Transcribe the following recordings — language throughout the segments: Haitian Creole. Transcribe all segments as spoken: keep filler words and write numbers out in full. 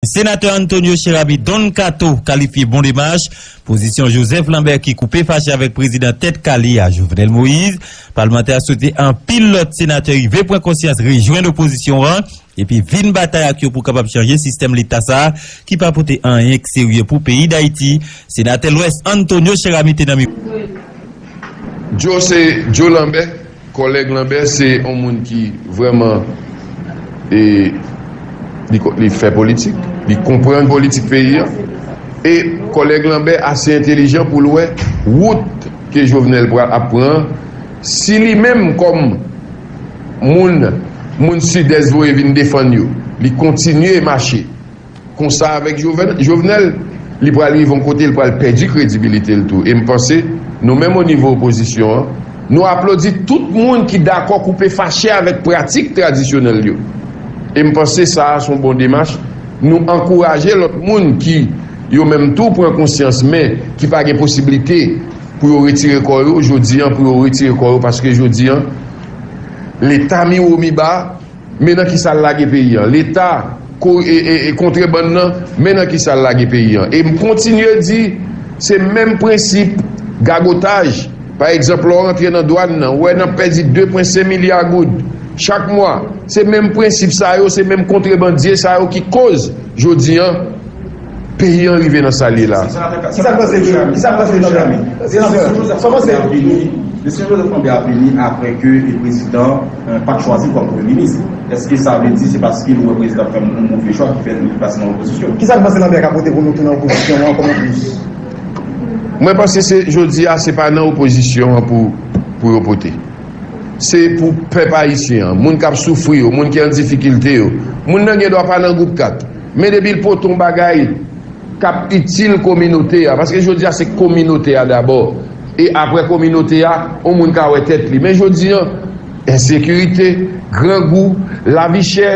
Senatè Antonio Cheramy Don Kato kalifye bon demach pozisyon Joseph Lambert ki koupe fache avèk prezidan tèt kale a, Jovenel Moïse. Palmantè a swete anpil lòt senatè rive pran konsyans, rejwenn opozisyon an, epi vin batay ak yo pou kapab chanje sistèm leta sa a ki pa pote anyen k serye pou peyi Dayiti. Senatè Lwès Antonio Cheramy te nan mikwo. Joe se Joe Lambert. Kòlèg Lambert se yon moun ki vrèman e, li, li fè politik, li konprann politik peyi a. E kòlèg Lambert ase entelijan pou l wè wout ke Jovenel pral ap pran an, si li menm kòm moun, moun Sidès voye vin defann yo, li kontinye mache konsa avèk Jovenel, li pral rive yon kote, li pral pèdi kredibilite l tou. E m panse, nou menm o nivo opozisyon an, nou aplodi tout moun ki dakò koupe fache avèk pratik tradisyonèl yo. E m panse sa a se yon bon demach. Nou ankouraje lòt moun ki, yo menm tou, pran konsyans, men ki pa gen posiblite pou yo retire kò yo, jodi an, pou yo retire kò yo, paske jodi an, Leta miwo miba, men nan kisa l lage peyi an. Leta ko, e, e, e kontrebann nan, men nan kisa l lage peyi an. E m kontinye di, se menm prensip gagotaj. Pa egzanp, lè w rantre nan dwàn nan, ou wè n ap pèdi de pwen senk milya goud chak mwa. Se menm prensip sa yo, se menm kontrebandye sa yo ki koz, jodi an, peyi an rive nan sa l ye la. Kisa k pase de, kisa k pase de Lambert? Senatè, Senatè Joseph Lambert ap vini, Mesye Joseph Lambert ap vini apre ke e prezidan pa t chwazi l kòm premye minis. Èske sa vle di se paske l wè prezidan fè yon move chwa ki fè l pase nan opozisyon? Kisa k pase Lambert ka pote pou nou tou nan opozisyon an kòm yon plis? Mwen panse se jodi a se pa nan opozisyon an pou, pou yo pote. Se pou pèp ayisyen an, moun k ap soufri yo, moun ki an difikilte yo. Moun nan gen dwa pa nan gwoup kat, men depi l pote yon bagay k ap itil kominote a, paske jodi a se kominote a dabò, e apre kominote a, yon moun ka wè tèt li. Men jodi an, ensekirite, grangou, lavi chè,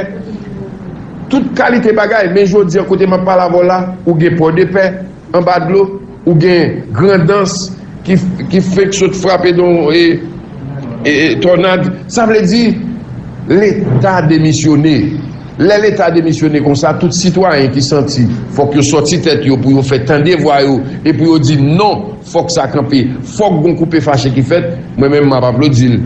tout kalite bagay. Men jodi an, kote m ap pale avè w la, ou gen Pòdepè, anba dlo, ou gen Grandans ki, ki fenk sot frape don e, e, e tònad. Sa vle di, Leta demisyone. Lè Leta demisyone konsa, tout sitwayen ki santi fòk yo sòti tèt yo pou yo fè tande vwa yo e pou yo di non, fòk sa kanpe, fòk gon koupe fache ki fèt, mwen menm m ap aplodi l.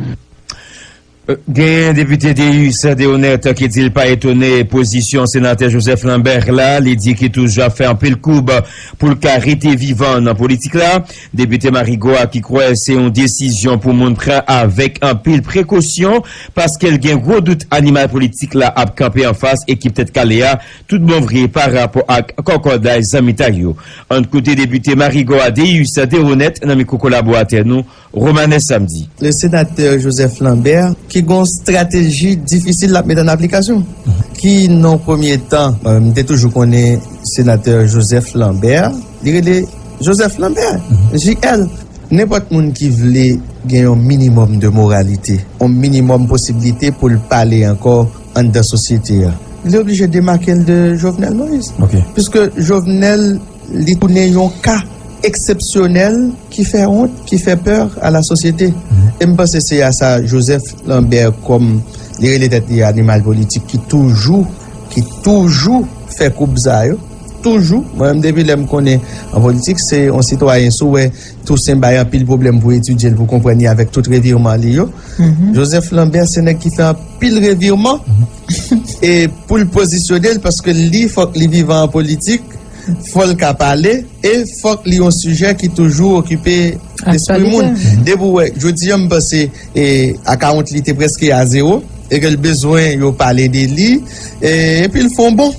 Genyen depite Deus Dehonnette ki di l pa etone pozisyon senatè Joseph Lambert la. Li di ki toujou ap fè anpil koub pou l ka rete vivan nan politik la. Depite Marigot a ki kwè se yon desizyon pou moun pran avèk anpil prekosyon, paske l gen gwo dout animal politik la ap kanpe anfas ekip Tèt Kale a tout bon vre pa rapò ak kòkòday zanmitay yo. Ann koute depite Marigot a, Deus Dehonnette, nan mikwo kolaboratè nou, Romanes Samedi. Le senatè Joseph Lambert, ki gon strateji difisil l ap met an aplikasyon. Ki nan premye tan, euh, m te toujou konnen senatè Joseph Lambert, li rele Joseph Lambert, J L. Nenpòt moun ki vle gen yon minimòm de moralite, yon minimòm posiblite pou l pale ankò anndan sosyete a, li oblije demake l de Jovenel Moïse. Piske Jovenel, li tounen yon ka eksepsyonèl ki fè wont, ki fè pè a la sosyete. E m panse se a sa Joseph Lambert, kòm li rele tèt li animal politik, ki toujou, ki toujou fè koub sa yo. Toujou. Mwen menm, depi lè m konnen an politik, se yon sitwayen, si w wè Tousen bay anpil pwoblèm pou etidye l, pou konprann li avèk tout revirman li yo. Joseph Lambert se nèg ki fè anpil revirman e pou l pozisyone l, paske li fòk li vivan an politik, fò l ka pale e fòk li yon sijè ki toujou okipe lespri moun. Depi w wè, jodi a m panse e, akawont li te prèske a zewo e ke l bezwen yo pale de li e, epi l fè yon bon.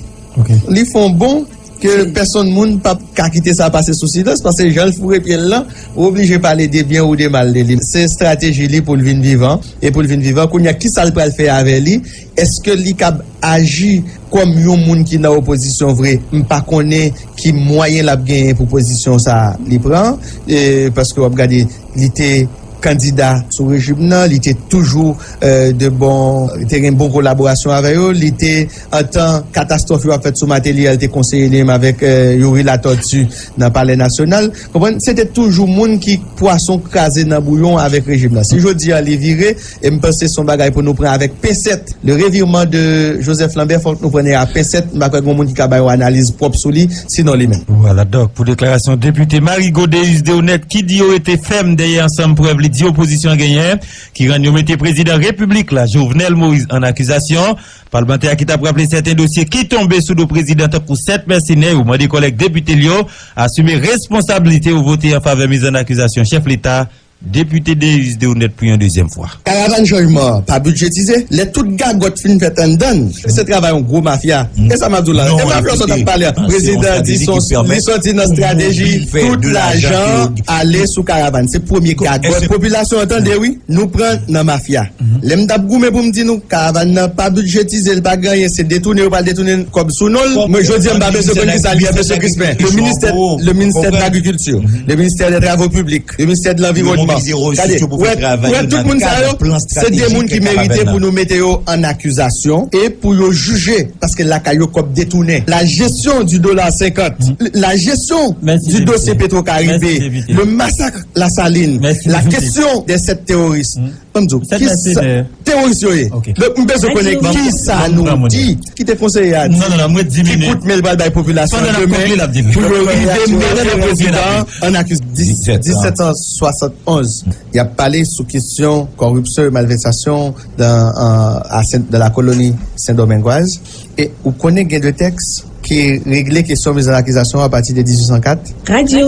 Li fè yon bon ke pèsonn moun p ap ka kite sa pase sou silans, paske jan l foure pye l lan, ou oblije pale de byen ou de mal de li. Se estrateji li pou l vin vivan, e pou l vin vivan, kounye a, kisa l pral fè avè li? Èske li kab aji kòm yon moun ki nan opozisyon vre? M pa konnen ki mwayen l ap genyen pou pozisyon sa a li pran, e, paske w ap gade, li te kandida sou rejim nan, li te toujou, eh, de bon, li te gen bon kolaborasyon avè yo, li te, antan katastwòf yo ap fèt sou Martelly a, li te konseye li menm avèk, eh, Youri Latortue nan Palè Nasyonal. Konprann? Se te toujou moun ki pwason kraze nan bouyon avèk rejim nan. Si jodi a li vire, e m panse se yon bagay pou nou pran avèk pensèt, le revirement de Joseph Lambert, fòk nou pran li a pensèt. M pa kwè gen moun ki ka bay yon analiz pwòp sou li, sinon li menm. Vwala, donk, pou deklarasyon depite Marigot Déus Deonette, ki di yo rete fèm dèyè ansanm prèv li di opozisyon an genyen, ki rann yo mete prezidan repiblik la, Jovenel Moïse, an akizasyon. Palmantè a ki t ap raple sèten dosye ki tonbe sou do prezidan, tankou sèt mèsenè yo, mande kòlèg depite l yo asime responsablite yo, vote an favè miz an akizasyon chèf Leta, depite Déus Deonette, pou yon dezyèm fwa. Karavàn chanjman an pa bidjetize. Lè tout gagòt fin fèt anndan l, se travay yon gwo mafya. E sa m ap di w la, e mafya sa w t ap pale a. Prezidan di son, li sòti nan estrateji, tout lajan ale sou karavàn. Se premye gagòt. Popilasyon an tande, wi, nou pran nan mafya. Lè m t ap goumen pou m di nou, karavàn nan pa bidjetize, l pa gen anyen, se detounen yo pral detounen kòb sou non l. Mwen, jodi a, m pa bezwen konn kisa l ye, mesye Crispin. Le ministère, le ministère de l'Agriculture, le ministère des Travaux Publics, le ministère de l'Environnement. Gade, wè, wè, tout moun sa yo, se de moun ki merite pou nou mete yo an akizasyon e pou yo jije, paske lakay yo kòb detounen. La gestion du dollar cinquante, la gestion du dossier Petro-Caribe, le massacre Lasalin, la question des sept terroristes. Ban m di w, kisa teworis yo ye? Donk, m bezwen konnen kisa nou di, ki te konseye a di, ki kout men l pral bay popilasyon an demen pou yo rive mete prezidan an akiz-, dis-, disèt san swasantonz. Y ap pale sou kesyon kòripsyon e malvèsasyon dan, euh, a Sen-, dan la koloni Sendomengwaz. E ou konnen gen de tèks ki regle kesyon miz an akizasyon apati de dizuit san kat.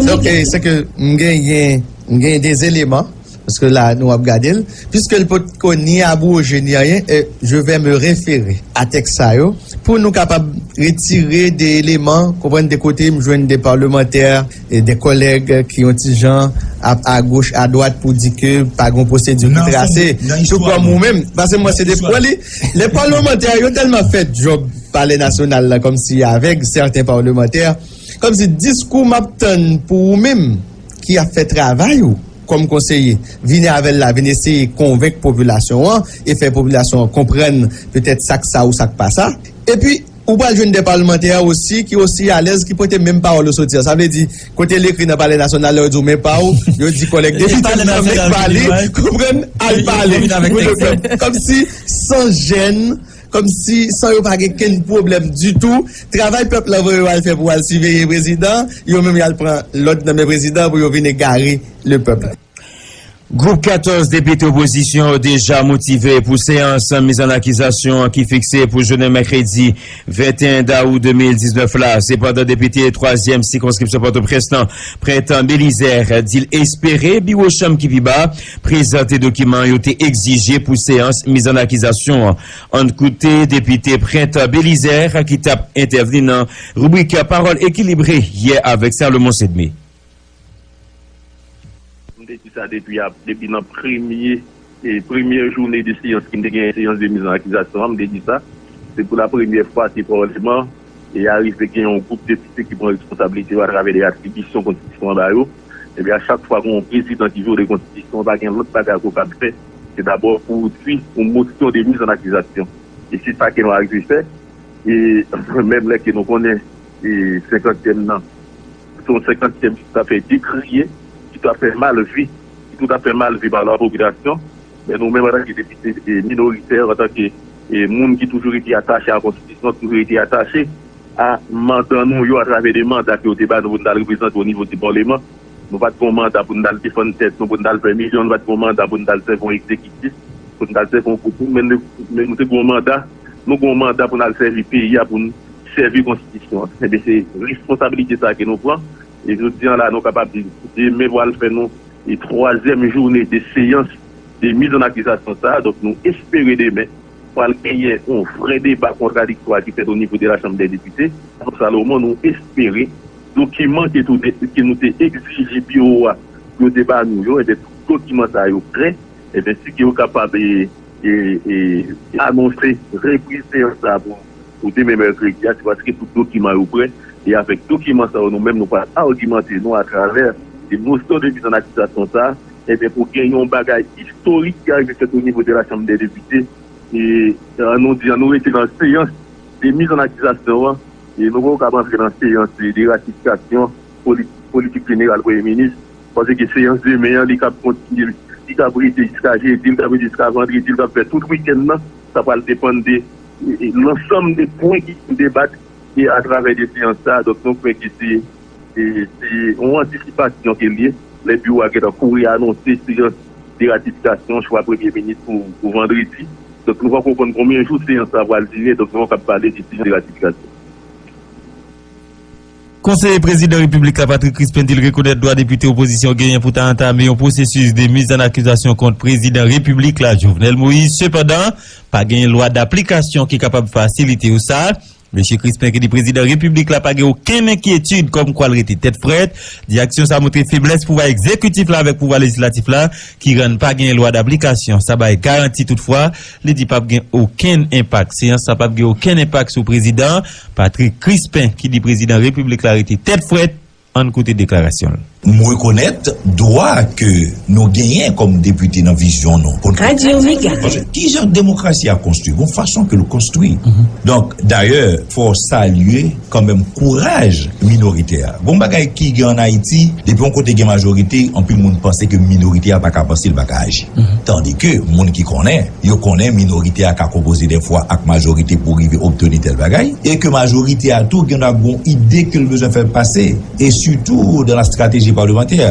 Donk, eh, se ke m genyen, m genyen de eleman paske la nou ap gade l, puisque l potko ni abwoje ni anyen, eh, je vais me référer à tèks sa yo pou nou kapab retire de eleman, konprann, de kote m jwenn de palmantè e de kòlèg ki yon ti jan ap agoch, adwat pou di ke pa gen pwosedi ki trase. Tou kòm ou menm, paske mwen se de, wè li, lè palmantè yo tèlman fè djòb Palè Nasyonal la, kòmsi avèg sèten palmantè, kòmsi diskou m ap tann pou ou menm ki ap fè travay ou kòm konseye, vini avè l la, vin eseye konvenk popilasyon an e fè popilasyon an konprann petèt sa k sa ou sa k pa sa. Epi, ou pral jwenn de palmantè osi ki osi alèz, ki pote menm pawòl yo soti an. Sa vle di, kote l ekri nan Palè Nasyonal la, yo di w men pa w, yo di kòlèg depite nan men pale, konprann, al pale pou le pèp. Kòmsi san jèn, kòmsi san yo pa gen kenn pwoblèm ditou. Travay pèp la voye yo al fè pou al siveye prezidan, yo menm y al pran lòd nan men prezidan pou yo vin egare le pèp. Gwoup katòz depite opozisyon yo deja motive pou seyans miz an akizasyon ki fikse pou jounen mèkredi venteyen dawou de mil diznèf la. Sepandan, depite twazyèm sikonskripsyon Pòtoprens lan, Prentan Belizaire, di l espere biwo chanm ki pi ba prezante dokiman yo te egzije pou seyans miz an akizasyon an. Ann koute depite Prentan Belizaire ki t ap entèvni nan ribrik Pawòl Ekilibre yè avèk Salomon Sedme. M te di sa depi, depi nan premye, e, premyè jounen de seyans ki m te genyen, seyans de miz an akizasyon an, m te di sa. Se pou la premyè fwa ke paleman e arive gen yon gwoup depite ki pran responsablite yo atravè de atribisyon konstitisyon an ba yo. Ebyen, a chak fwa gen yon prezidan ki vyole konstitisyon an, pa gen lòt bagay ke w kab fè, se dabò pou w di yon mosyon de miz an akizasyon. E se sa ke nou arive fè. E menm lè ke nou konnen, e, senkantyèm nan, se yon senkantyèm ki toutafè dekriye, ki toutafè mal vi, ki toutafè mal vi pa la popilasyon. Men nou menm, antanke depite, e, minoritè, antanke, e, moun ki toujou rete atache a konstitisyon, toujou rete atache a mandan nou yo, atravè de manda ke yo te ba nou pou n t al reprezante o nivo di paleman. Nou pa t gen yon manda pou n t al defann tèt nou, pou n t al fè milyon, nou pa t gen yon manda pou n t al sèvi yon egzekitif, pou n t al sèvi yon gwoup moun, men nou, men nou te gen yon manda, nou gen yon manda pou n al sèvi peyi a, pou n sèvi konstitisyon an. Ebyen, se responsablite sa a ke nou pran. E jodi a la, nou kapab di, demen pral fè nou, e twazyèm jounen de seyans de miz an akizasyon sa a. Donk, nou espere demen pral genyen yon vrè deba kontradiktwa ki fèt o nivo de la Chanm dè Depite. Salomon, nou espere dokiman ke tou de, ke nou te egzije biwo a pou yo te ba nou yo, ebyen, tout dokiman sa yo prè. Ebyen, si ke yo kapab, e, e, e, anonse repriz seyans sa pou, pou demen mèkredi a, se paske tout dokiman yo prè. E avèk dokiman sa yo, nou menm, nou pral agimante nou atravè de mosyon de miz an akizasyon sa a, Ebyen, pou gen yon bagay istorik ki arive fèt o nivo de la Chanm dè Depite, e, an nou di, an nou rete nan seyans de miz an akizasyon an, e nou poko kab antre nan seyans de, de ratifikasyon poli-, politik jeneral Premye Minis, paske seyans demen an, li kab kontinye, li kab rete jiska jedi, li kab rete jiska vandredi, li kab fè tout wikenn nan, sa pral depann de, e, e, lansanm de pwen ki debat e atravè de seyans sa, donk nou kwè ke se, se, se yon antisipasyon ke l ye. Lè biwo a gentan kouri anonse seyans de ratifikasyon chwa premye minis pou, pou vandredi. Donk nou poko konn konbyen jou seyans sa pral dire, donk nou poko kab pale de seyans de ratifikasyon. Konseye prezidan repiblik la, Patrick Crispin, di l rekonèt dwa depite opozisyon genyen pou ta antame yon pwosesis de miz an akizasyon kont prezidan repiblik la, Jovenel Moïse. Sepandan, pa gen lwa daplikasyon ki kapab fasilite yo sa. Mesye Crispin ki di prezidan repiblik la pa gen okenn enkyetid kòmkwa l rete tèt frèt, di aksyon sa montre feblès pouvwa egzekitif la avèk pouvwa lejislatif la, ki rann pa gen lwa daplikasyon. Sa bay garanti toutfwa, li di p ap gen okenn enpak. Seyans sa p ap gen okenn enpak sou prezidan Patrick Crispin ki di prezidan repiblik la rete tèt frèt. Ann koute deklarasyon l. M rekonèt dwa ke nou genyen kòm depite nan vizyon nou pou n... Radio Mega. Paske ki jan demokrasi a konstwi? Gon fason ke l konstwi. Donk, dayè, fò w salye kanmenm kouraj minorite a. Gon bagay ki gen ann Ayiti, depi yon kote gen majorite, anpil moun panse ke minorite a pa ka panse, l pa ka aji. Tandike, moun ki konnen, yo konnen minorite a ka konpoze dèfwa ak majorite pou rive obteni tèl bagay, e ke majorite a tou gen dwa gon ide ke l bezwen fè pase, e sitou dan la strateji palemantè.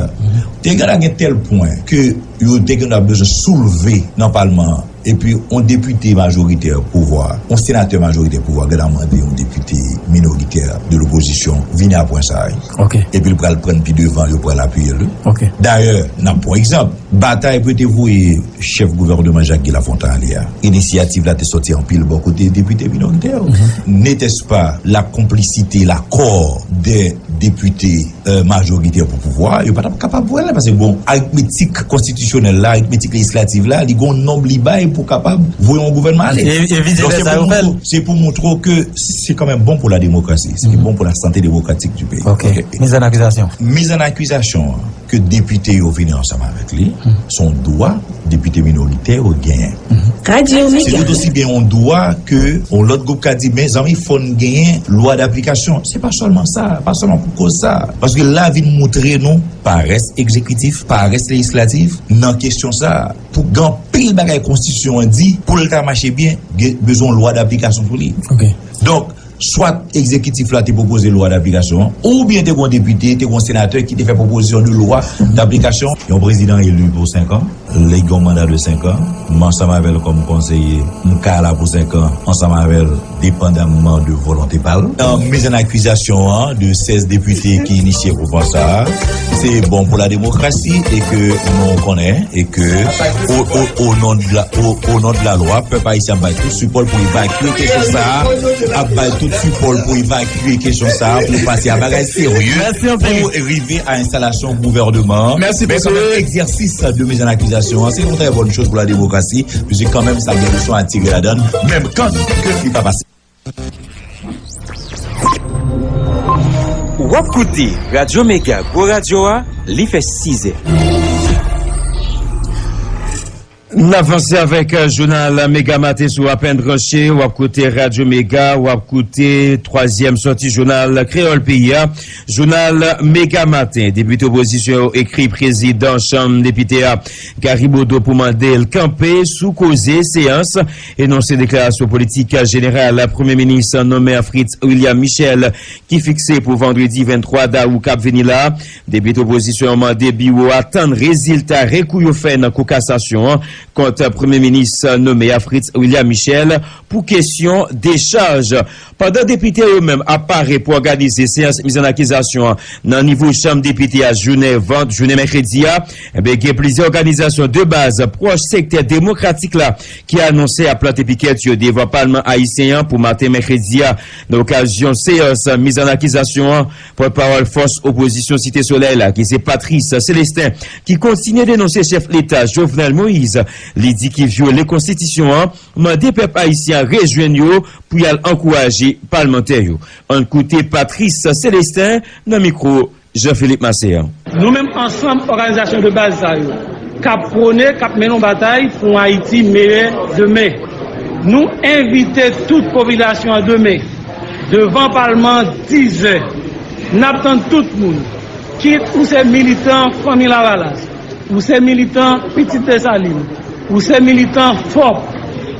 Te gen dwa gen tèl pwen ke yo te gen dwa bezwen soulve nan palman an, epi yon depite majoritè pouvwa, yon senatè majoritè pouvwa, gen dwa mande yon depite minoritè de lopozisyon vini apre sa. Ok. Epi l pral pran pi devan, yo pral apiye l. Ok. Dayè, n ap pran egzanp. Batay pou yo te voye chèf gouvènman Jacques Guy Lafontant ale a, inisyativ la te sòti anpil bò kote depite minoritè yo. N'était-ce pas la complicité, l'accord des députés, euh, majoritaires pour pouvoir? Yo pa t ap kapab voye l, paske bon, aritmetik konstitisyonèl la, aritmetik lejislatif la, li gon nonb li bay pou kapab voye yon gouvènman ale. E, e vice versa, yo fè l. Se pou montre ke se kanmenm bon pou la demokrasi, se bon pou la sante demokratik di peyi. Ok. Miz an akizasyon. Miz an akizasyon an ke depite yo vini ansanm avèk li, se yon dwa depite minoritè yo genyen. Se tout osi byen yon dwa ke yon lòt gwoup ka di, mezanmi, fò n genyen lwa daplikasyon. Se pa sèlman sa, pa sèlman pou koz sa. Paske la vin montre nou parès egzekitif, parès lejislatif nan kesyon sa. Pou gen anpil bagay konstitisyon an di, pou l ta mache byen, gen bezwen yon lwa daplikasyon pou li. Ok. Donk, swa egzekitif la te pwopoze lwa daplikasyon an, oubyen te gon depite, te gon senatè ki te fè pwopozisyon de lwa daplikasyon. Yon prezidan eli pou senk an, li gon manda de senk an, m ansanm avè l kòm konseye, m ka la pou senk an ansanm avè l, depandamman de volonte pa l. Nan miz an akizasyon an de sèz depite ki inisye mouvman sa a, se bon pou la demokrasi e ke nou konnen e ke o, o, o non de la, o, o non de la lwa, pèp ayisyen ap bay tout sipò l pou evakye kesyon sa a, ap bay tout sipò l pou evakye kesyon sa a, pou pase a bagay serye, pou rive a enstalasyon gouvènman an. Men kanmenm, egzèsis de miz an akizasyon an, se yon trè bòn choz pou la demokrasi, piske kanmenm sa gen leson a tire ladan l, menm kan ke li pa pase. W ap koute Radyo Mega, gwo radyo a, li fè sizè. N avanse avèk, euh, jounal Mega Maten. Si w apèn branche, w ap koute Radyo Mega, w ap koute twazyèm sòti jounal kreyòl peyi a, jounal Mega Maten. Depite opozisyon yo ekri prezidan chanm depite a, Gary Bodeau, pou mande l kanpe sou koze seyans enonse deklarasyon politik jeneral premye minis nonmen an Fritz William Michel ki fikse pou vandredi venntwa dawou k ap vini la. Depite opozisyon an mande biwo a tann rezilta rekou yo fè nan kou kasasyon an kont premye minis nonmen an Fritz William Michel pou kesyon dechaj. Pandan depite yo menm ap pare pou òganize seyans miz an akizasyon an nan nivo chanm depite a jounen vant, jounen mèkredi a, enben, gen plizyè òganizasyon de baz pwòch sektè demokratik la ki anonse ap plante pikèt yo devan palman ayisyen an pou maten mèkredi a. Nan okazyon seyans miz an akizasyon an, pòtpawòl fòs opozisyon Site Solèy la, ki se Patrice Célestin, ki kontinye denonse chèf leta Jovenel Moïse, li di ki vyole konstitisyon an, mande pèp ayisyen an rejwenn yo pou y al ankouraje palmantè yo. Ann koute Patrice Célestin nan mikwo Jean Philippe Marcéan. Nou menm ansanm òganizasyon de baz sa yo, k ap pwone, k ap mennen yon batay pou yon Ayiti meyè demen. Nou envite tout popilasyon an demen devan palman an dizè. N ap tann tout moun, kit ou se militan Fanmi Lavalas, ou se militan Pitit Desalin, ou se militan fòp,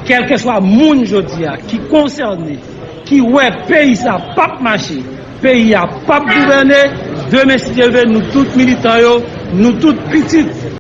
kèlkeswa moun jodi a ki konsène, ki wè peyi sa p ap mache, peyi a p ap gouvène, demen si Dye vle, nou tout militan yo, nou tout pitit